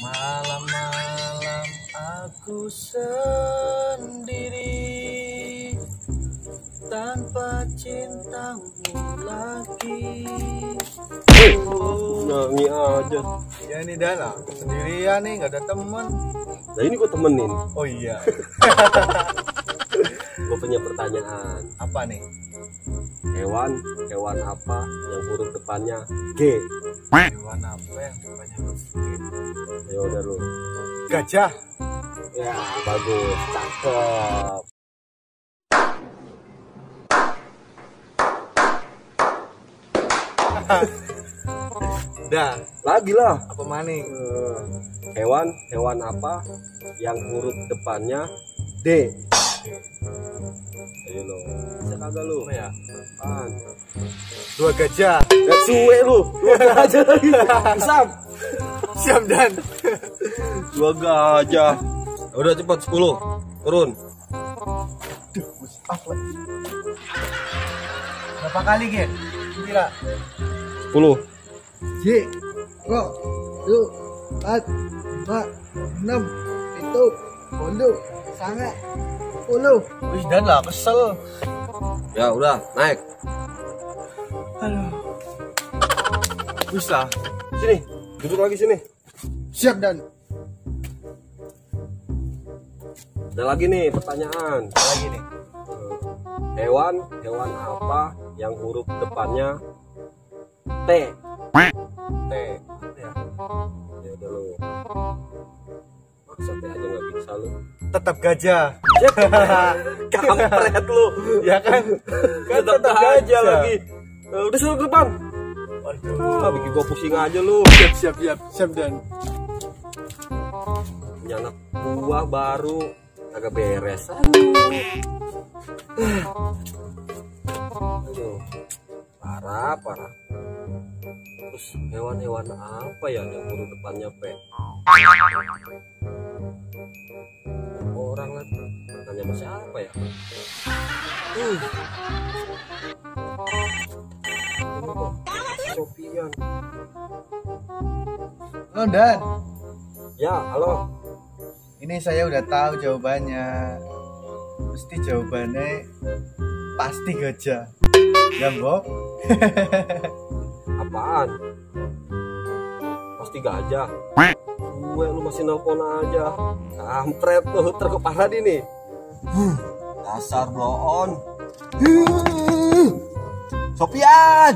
Malam-malam aku sendiri tanpa cintamu lagi. Nyanyi aja. Ya ini dah aku sendirian nih, nggak ada temen. Nah ini gue temenin. Oh iya. Gue punya pertanyaan. Apa nih? Hewan apa yang huruf depannya G? Hewan apa yang depannya huruf G? Ya udah lu. Gajah. Ya bagus, cakep. Dah, Lagi lah. apa maning? Hewan apa yang huruf depannya D? Ayo lo, bisa kagak lu? Apa ya? Apaan? Dua gajah. Gak suwe lu, dua gajah lagi. Sam, Siap dan. dua gajah. Udah cepat 10, turun. Berapa kali Gen? Kira. 10. J, kok, yuk, 4, 5, 6, itu, 10, sangat, 10. Wih dan lah kesel. Ya udah, naik. Aduh. Wis lah. Sini, duduk lagi sini. Siap dan. Ada lagi nih pertanyaan. Lagi nih. Hewan apa yang huruf depannya T? T. Ya udah lu. Masa T aja nggak bisa lu. Tetap gajah. Kampret lu. Ya kan? Kan Tetap aja lagi. Udah suruh ke depan. Waduh. Bikin gua pusing aja lu. Siap dan. Punya anak buah baru agak beres. Aduh. Parah. Terus hewan apa ya yang huruf depannya P? Orang lah. Tanya sama siapa ya? Ini kok Sofian. Oh dan, Ya, halo. ini saya udah tahu jawabannya. Mesti jawabannya pasti gajah. Ya mbok. Apaan? Pasti gajah. Gue lu masih nelpon aja. Kampret tuh, terkeparah nih. Dasar bloon. Sofian.